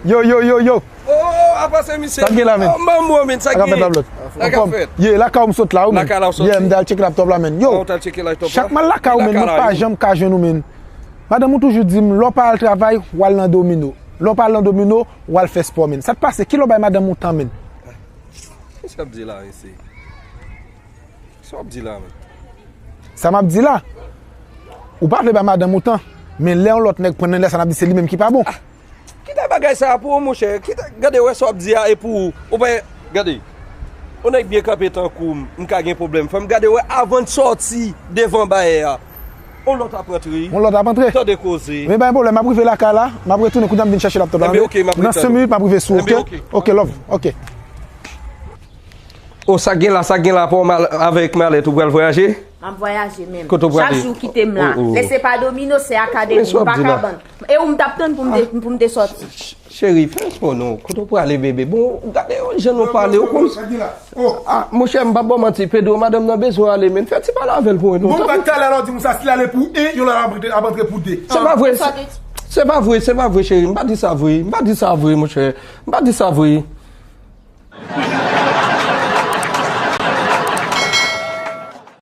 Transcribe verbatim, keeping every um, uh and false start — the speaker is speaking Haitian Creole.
Yo, yo, yo, yo. Oh, apa se misye? Sa gen la, men? Oh, manman, men, sa gen? Sa ka fèt la, blòd. Sa ka fèt. Ye, lakay ou m sot la, wi, men. Lakay la ou soti? Ye, m t al tcheke laptòp la, men. Yo. Ah, ou t al tcheke laptòp la? Chak m al lakay ou, men, mwen pa janm ka jwenn ou, men. Madanm ou toujou di m, lè w pa al travay, w al nan domino. Lè w pa al nan domino, w al fè spò, men. Sa k pase? Kilè w bay madanm ou tan, men? Kisa w ap di la, mesye? Sa w ap di la, men? Sa m ap di la? Ou pa vle bay madanm ou tan, men lè yon lòt nèg pran nan lè sa, n ap di se li menm ki pa bon. Ah, kite bagay sa a pou ou, monchè. Kite, gade, wè sa w ap di a, e pou ou. Ou pa, gade. Yon nèg byen kanpe tankou m, m ka gen pwoblèm. Fò m gade, wè, avan n sòti devan bayè a. Yon lòt ap antre. Yon lòt ap antre? Tande koze. Men pa gen pwoblèm, m ap rive lakay la, m ap retounen kounye a, m vin chèche laptòp la. Enben, oke, m ap retounen. Nan senk minit, m ap rive sou ou, oke? Oke, love, oke. Oh, sa gen la, sa gen la, pa w mal avèk malèt ou pral vwayaje? M ap vwayaje menm. Kote w prale? Chak jou w kite m la. Oh, oh. Lè se pa domino, se akademi, m pa ka bann. E ou m t ap tann pou m te, pou m te sòti. Cheri, fè espò non. Kote w prale, bebe? Bon, gade yon jan nou pale, ou konn. Sa gen la. Oh. Ah, monchè, m p ap ba w manti, Pedro, madanm nan bezwen ale, men fè ti pale avè l pou mwen non. Bon, bat talè la, w di m sa, si l ale pou en, yon lòt ap antre, ap antre pou de. Se pa vre. Se pa vre, se pa vre, cheri. M pa di sa vre. M pa di sa vre, monchè. M pa di sa vre.